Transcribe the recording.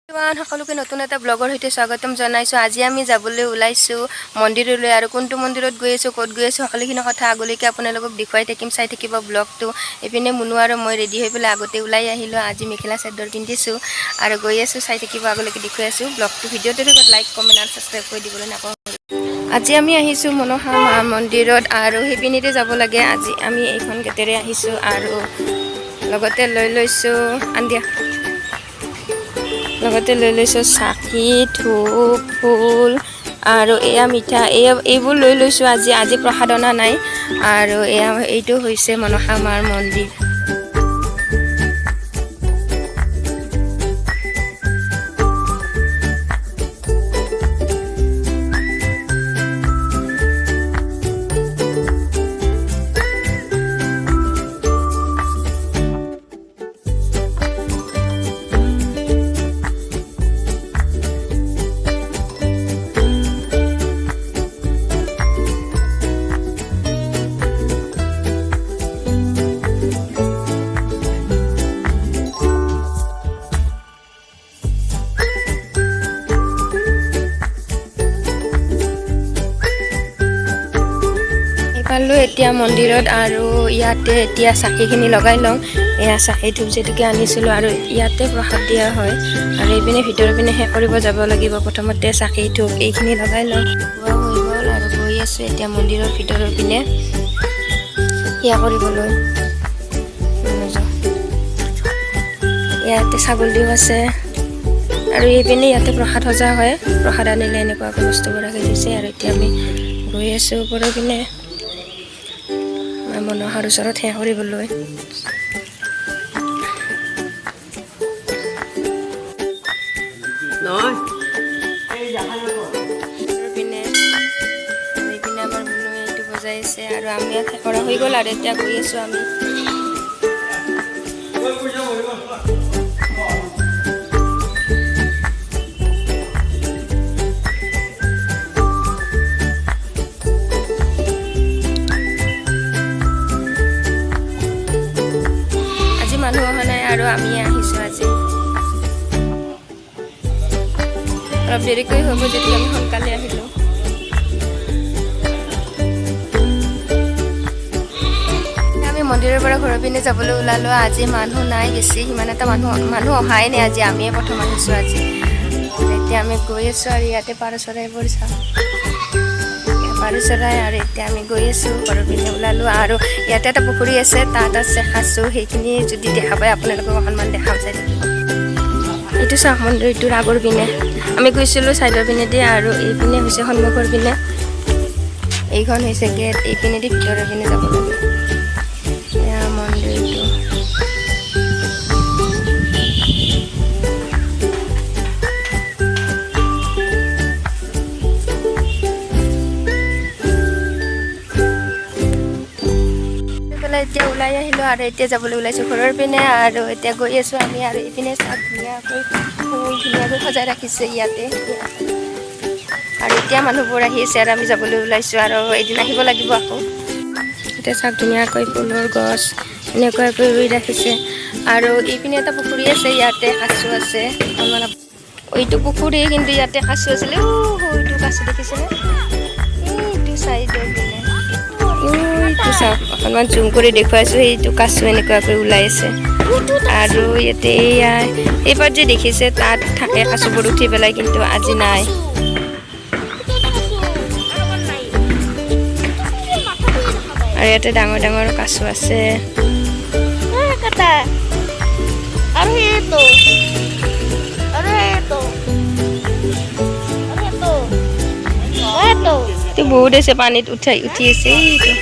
সকলোকে নতুন এটা ব্লগৰ সৈতে স্বাগতম জনাইছোঁ। আজি আমি যাবলৈ ওলাইছোঁ মন্দিৰলৈ আৰু কোনটো মন্দিৰত গৈ আছোঁ, ক'ত গৈ আছোঁ, সকলোখিনি কথা আগলৈকে আপোনালোকক দেখুৱাই থাকিম। চাই থাকিব ব্লগটো। এইপিনে মুনু আৰু মই ৰেডি হৈ পেলাই আগতে ওলাই আহিলোঁ। আজি মেখেলা চাদৰ পিন্ধিছোঁ আৰু গৈ আছোঁ। চাই থাকিব, আগলৈকে দেখুৱাই আছোঁ ব্লগটো। ভিডিঅ'টোৰ লগত লাইক, কমেণ্ট আৰু ছাবস্ক্ৰাইব কৰি দিবলৈ নাপাহৰিব। আজি আমি আহিছোঁ মনসা মা মন্দিৰত আৰু সেইপিনিতে যাব লাগে। আজি আমি এইখন গেটেৰে আহিছোঁ আৰু লগতে লৈ লৈছোঁ, আন দিয়া, লগতে লৈ লৈছোঁ চাকি, ধূপ, ফুল আৰু এয়া মিঠা, এয়া এইবোৰ লৈ লৈছোঁ আজি। আজি প্ৰসাদ অনা নাই। আৰু এয়া এইটো হৈছে মনসা মাৰ মন্দিৰ। পালোঁ এতিয়া মন্দিৰত আৰু ইয়াতে এতিয়া চাকিখিনি লগাই লওঁ। এয়া চাকি, ধূপ যিটোকে আনিছিলোঁ আৰু ইয়াতে প্ৰসাদ দিয়া হয় আৰু এইপিনে ভিতৰৰ পিনে শেষ কৰিব যাব লাগিব। প্ৰথমতে চাকি, ধূপ এইখিনি লগাই লওঁ। খোৱা হৈ গ'ল আৰু গৈ আছোঁ এতিয়া মন্দিৰৰ ভিতৰৰ পিনে সেৱা কৰিবলৈ। নাযাওঁ। ইয়াতে ছাগলীও আছে আৰু এইপিনে ইয়াতে প্ৰসাদ সজা হয়। প্ৰসাদ আনিলে এনেকুৱাকৈ বস্তুবোৰ ৰাখি দিছে। আৰু এতিয়া আমি গৈ আছোঁ ওপৰৰ পিনে মা মনসাৰ ওচৰত সেৱা কৰিবলৈ। নহয়। পিনে আৰু এইপিনে আমাৰ মুনুৱে এইটো বজাই আছে আৰু আমি ইয়াত শেষ কৰা হৈ গ'ল আৰু এতিয়া গৈ আছোঁ আমি। আজি মানুহ অহা নাই আৰু আমি আহিছোঁ। আজি অলপ দেৰিকৈ হ'ব, যেতিয়া আমি সোনকালে আহিলোঁ। আমি মন্দিৰৰ পৰা ঘৰৰ পিনে যাবলৈ ওলালোঁ। আজি মানুহ নাই বেছি, সিমান এটা মানুহ অহাই নাই। আজি আমিয়ে প্ৰথম আহিছোঁ আজি। এতিয়া আমি গৈ আছোঁ আৰু ইয়াতে পাৰ চৰাইবোৰ চাওঁ, পাৰ চৰাই। আৰু এতিয়া আমি গৈ আছোঁ, ঘৰৰ পিনে ওলালোঁ আৰু ইয়াতে এটা পুখুৰী আছে, তাত আছে সাঁচো। সেইখিনি যদি দেখা পায়, আপোনালোকক অকণমান দেখাও, চাই থাকিব। এইটো চাওক, মন্দিৰটোৰ আগৰ পিনে আমি গৈছিলোঁ ছাইডৰ পিনেদি আৰু এইপিনে হৈছে সন্মুখৰ পিনে। এইখন হৈছে গেট, এইপিনেদি ভিতৰৰ পিনে যাব লাগে। এয়া মন্দিৰটো। পেলাই এতিয়া ওলাই আহিলোঁ আৰু এতিয়া যাবলৈ ওলাইছোঁ ঘৰৰ পিনে আৰু এতিয়া গৈ আছোঁ আমি। আৰু এইপিনে চাওক, ধুনীয়াকৈ ফুল ধুনীয়াকৈ সজাই ৰাখিছে ইয়াতে। আৰু এতিয়া মানুহবোৰ আহি আছে আৰু আমি যাবলৈ ওলাইছোঁ আৰু এদিন আহিব লাগিব আকৌ। এতিয়া চাওক, ধুনীয়াকৈ ফুলৰ গছ এনেকুৱাকৈ ৰুই ৰাখিছে। আৰু এইপিনে এটা পুখুৰী আছে, ইয়াতে কাচু আছে অকণমান। এইটো পুখুৰী, কিন্তু ইয়াতে কাচু আছিলে। এইটো কাচু দেখিছেনে? এইটো চাইডৰ পিনে এইটো চাওক, অকণমান জুম কৰি দেখুৱাইছোঁ। সেইটো কাচু এনেকুৱাকৈ ওলাই আছে। আৰু ইয়াতে এইয়া এইপাত যে দেখিছে, তাত থাকে কাচুবোৰ উঠি পেলাই, কিন্তু আজি নাই। আৰু ইয়াতে ডাঙৰ ডাঙৰ কাচু আছে। আৰু সেইটো আৰু সেইটো আৰু সেইটো সেইটো। এইটো বহুত আছে, পানীত উঠাই উঠি আছে এইটো।